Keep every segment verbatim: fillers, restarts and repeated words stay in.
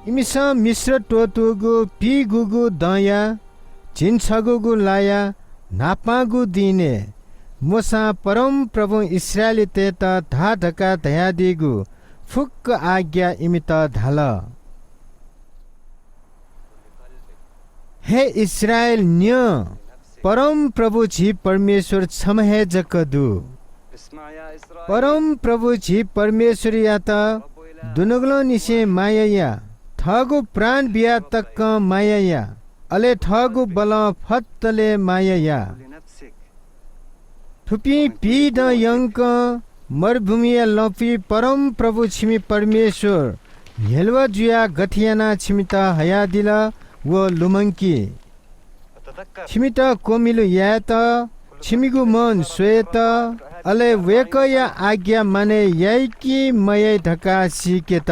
इमिसं मिश्र त्वःतूगु पीगूगु दँया झिंछगूगु लाया न्हापांगु दिनय् मोशां परमप्रभुं इस्राएलीतय्त धा धकाः धयादीगु फुक्क आज्ञा इमित धाल। हे इस्राएल, न्यँ, परमप्रभु झी परमेश्वर छम्ह हे जक दु। परमप्रभु झी परमेश्वरयात दुनुगलंनिसें माया या। थःगु प्राण बिया तकं माया या, अले थःगु बलं फतले माया या। थुपिं पीदँ यंकं मरुभूमिया लँपुइ परमप्रभु छिमि परमेश्वर न्ह्यलुवा जुयाः गथे यानाः छिमित हयादिल, व लुमंकि। छिमित क्वमिलु यायेत, छिमिगु मन स्वयेत, अले वय्कःया आज्ञा मानय् याइ कि मयाइ धकाः सीकेत।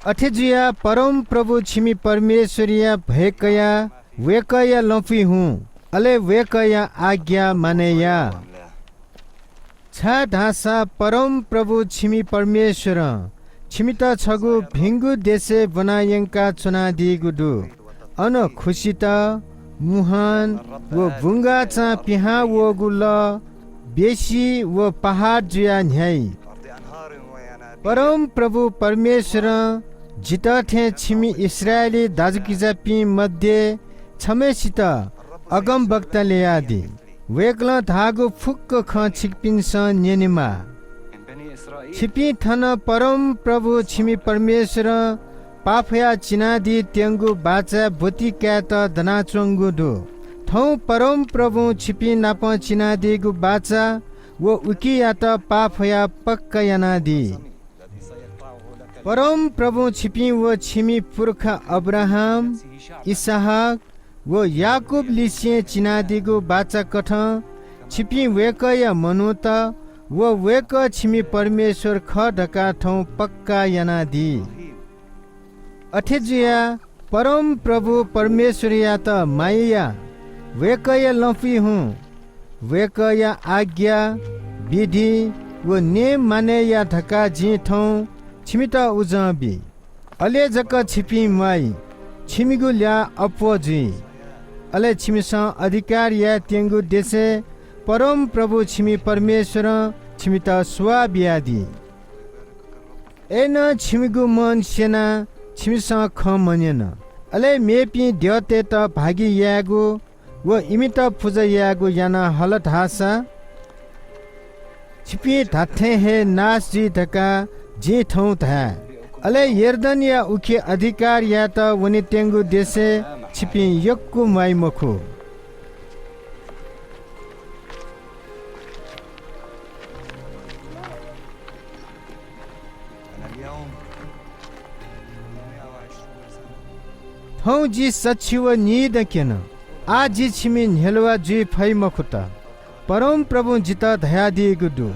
अथे जुयाः परमप्रभु छिमि परमेश्वरया भय कयाः वय्कःया लँपुइ हुँ, अले वय्कःया आज्ञा मानय् या। छाय्धाःसा परमप्रभु छिमि परमेश्वरं छिमित छगू भिंगु देशय् ब्वना यंका च्वनादीगु दु। अन खुसित, मुहान व बुंगाःचां पिहां वःगु लः, बेसी व पहाड जुयाः न्ह्याइ। परमप्रभु परमेश्वरं जितः थें छिमि इस्राएली दाजुकिजापिं मध्ये छम्हय्सित अगमवक्ता ल्ययादी। वय्कलं धाःगु फुक्क खँ छिकपिन्सं न्यनेमाः। छिपिं थन परमप्रभु छिमि परमेश्वरं पाफयाः चिनादीत्यंगु बाचाय् ब्वति कायेत दनाच्वंगु दु। थौं परमप्रभुं छिपिं नाप चिनादीगु बाचा व उकियात पाफयाः पक्का यानादी। परमप्रभुं छिपिं व छिमि पुर्खा अब्राहाम, इसहाक व याकूबलिसें चिनादीगु बाचाकथं छिपिं वय्कःया मनूत व वय्कः छिमि परमेश्वर खः धकाः थौं पक्का यानादी। अथे जुयाः परमप्रभु परमेश्वरयात माया या, वय्कःया लँपुइ हुँ, वय्कःया आज्ञा, विधि व नियम मानय् या धकाः जिं थौं छिमित उजं बी। अले जक छिपिं म्वाइ, छिमिगु ल्याः अप्वः जुइ। अले छिमिसं अधिकार यायेत्यंगु देशय् परमप्रभु छिमि परमेश्वरं छिमित सुवाः बियादी। अय्नं छिमिगु मन स्यनाः छिमिसं खँ मन्यन। अले मेपिं द्यःतय्त भागि यायेगु व इमित पुजा यायेगु याना हल धाःसा, छिपिं धात्थें हे नाश जुइ धकाः जिं थौं धाये। अले यर्दनया उखे अधिकार यायेत वनेत्यंगु देशय् छिपिं यक्व म्वाइ मखु। थौं जि सछि व निदँ क्यन। आः जि छिमि न्ह्यलुवा जुइ फइ मखुत। परमप्रभुं जितः धयादीगु दु,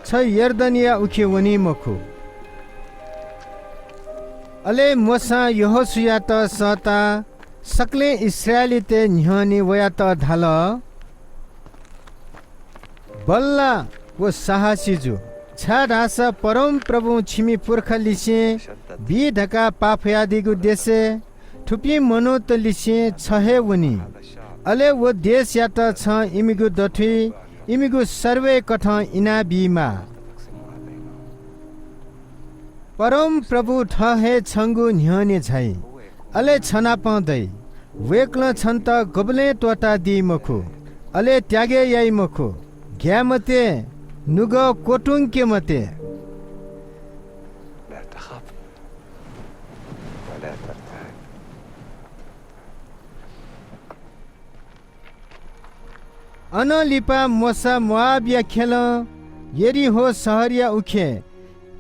छ यर्दनया उखे वनी मखु। अले मोशां यहोशूयात सःताः सकलें इस्राएलीतय् न्ह्यःने वयात धाल, बल्लाः व साहसी जु, छाय्धाःसा परमप्रभुं छिमि पुर्खालिसें बी धकाः पाफयादीगु देशय् थुपिं मनूतलिसें छ हे वनी। अले व देशयात छं इमिगु दथुइ इमिगु सर्वय्कथं इनाबीमाः। परमप्रभु थः हे छंगु न्ह्यःने झाइ, अले छ नाप दइ। वय्कलं छन्त गुबलें त्वःतादी मखु, अले त्यागे याइ मखु। ग्याये मते, नुगः क्वतुंके मते। अनं लिपा मोशा मोआबया ख्यलं यरीहो शहरया उखे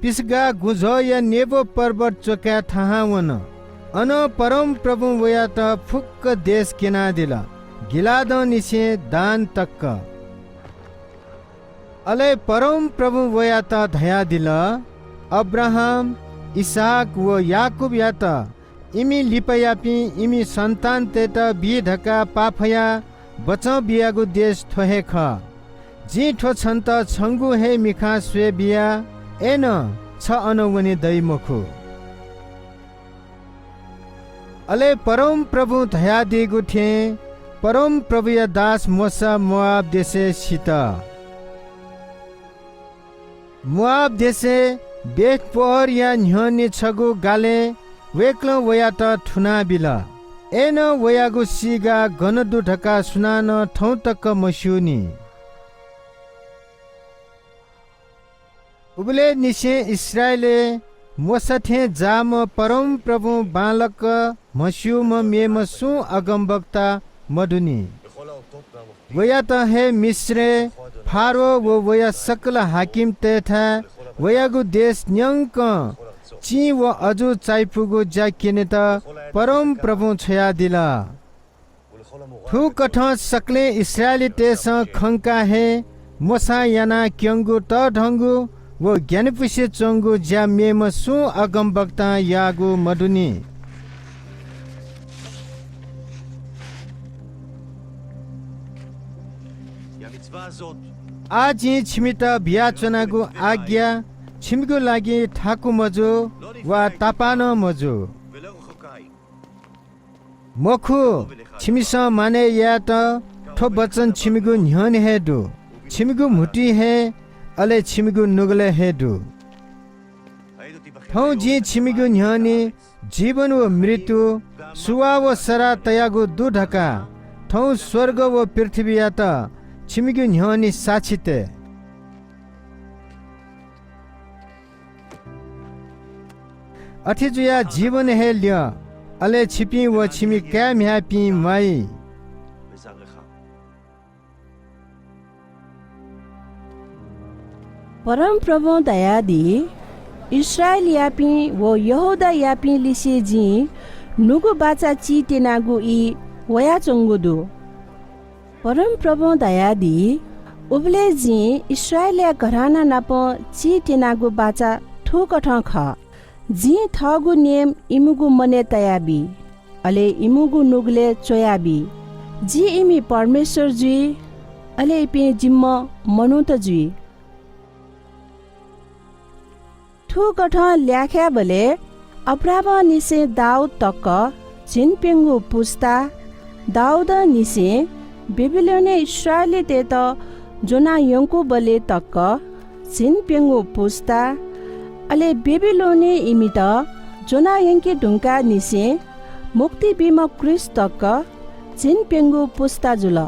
पिसगा गुँझ्वःया नेबो पर्वत च्वकाय् थाहां वन। अनं परमप्रभुं वयात फुक्क देश क्यनादिल, गिलादंनिसें दान तक। अले परमप्रभुं वयात धयादिल, अब्राहाम, इसहाक व याकूबयात इमि लिपायापिं इमि सन्तानतय्त बी धकाः पाफयाः बचं बियागु देश थ्व हे खः। जिं थ्व छन्त छंगु हे मिखां स्वये बिया, अय्नं छ अन वने दइ मखु। अले परमप्रभुं धयादीगु थें परमप्रभुया दास मोशा मोआब देशय् सित। मोआब देशय् बेथपोअरया न्ह्यःने छगू गालय् वय्कलं वयात थुनाबिल। अय्नं वयागु सीगाः गन दु धकाः सुनानं थौं तक मस्यूनि। उबलय् निसें इस्राएलय् मोशा थें जाःम्ह परमप्रभुं बांलाक म्हस्यूम्ह मेम्ह सुं अगमवक्ता मदुनि। वयात हे मिश्रय् फारो व वया सकल हाकिमतय्थाय् वयागु देश न्यंकं चिं व अजू चायापुगु ज्या क्यनेत परमप्रभुं छ्वयादिल। थुकथं सकलें इस्राएलीतय्सं खंकाः हे मोशां यानाः क्यंगु तःधंगु व ग्यानापुसे च्वंगु ज्या मेम्ह सुं अगमवक्तां याःगु मदुनि। आः जिं छिमित बियाच्वनागु आज्ञा छिमिगु लागि थाकु मजू वा तापाः नं मजू। मखु, छिमिसं मानय् यायेत थ्व वचन छिमिगु न्ह्यःने हे दु, छिमिगु म्हुतुइ हे, अले छिमिगु नुगलय् हे दु। थौं जिं छिमिगु न्ह्यःने जीवन व मृत्यु, सुवाः व सराः तयागु दु धकाः थौं स्वर्ग व पृथ्वीयात छिमिगु न्ह्यःने साक्षी तये। अथे जुयाः जीवन हे ल्यः, अले छिपिं व छिमि काय् म्ह्याय्‌पिं म्वाइ। परमप्रभुं धयादी, इस्राएलयापिं व यहूदायापिं लिसे जिं न्हूगु बाचा चित्यानागु ई वयाच्वंगु दु। परमप्रभुं धयादी, उबलय् जिं इस्राएलया घराना नाप चित्यानागु बाचा थुकथं खः। जिं थःगु नियम इमिगु मनय् तयाबी, अले इमिगु नुगलय् च्वयाबी। जि इमि परमेश्वर जुइ, अले इपिं जिम्ह मनूत जुइ। थुकथं ल्याखायेबलय् अब्राहामंनिसें दाऊद तक झिंप्यंगू पुस्ता, दाऊदंनिसें बेबिलोनय् इस्राएलीतय्त ज्वना यंकूबलय् तक झिंप्यंगू पुस्ता, अले बेबिलोनय् इमित ज्वना यंके धुंकाःनिसें मुक्ति बीम्ह ख्रीष्ट तक झिंप्यंगू पुस्ता जुल।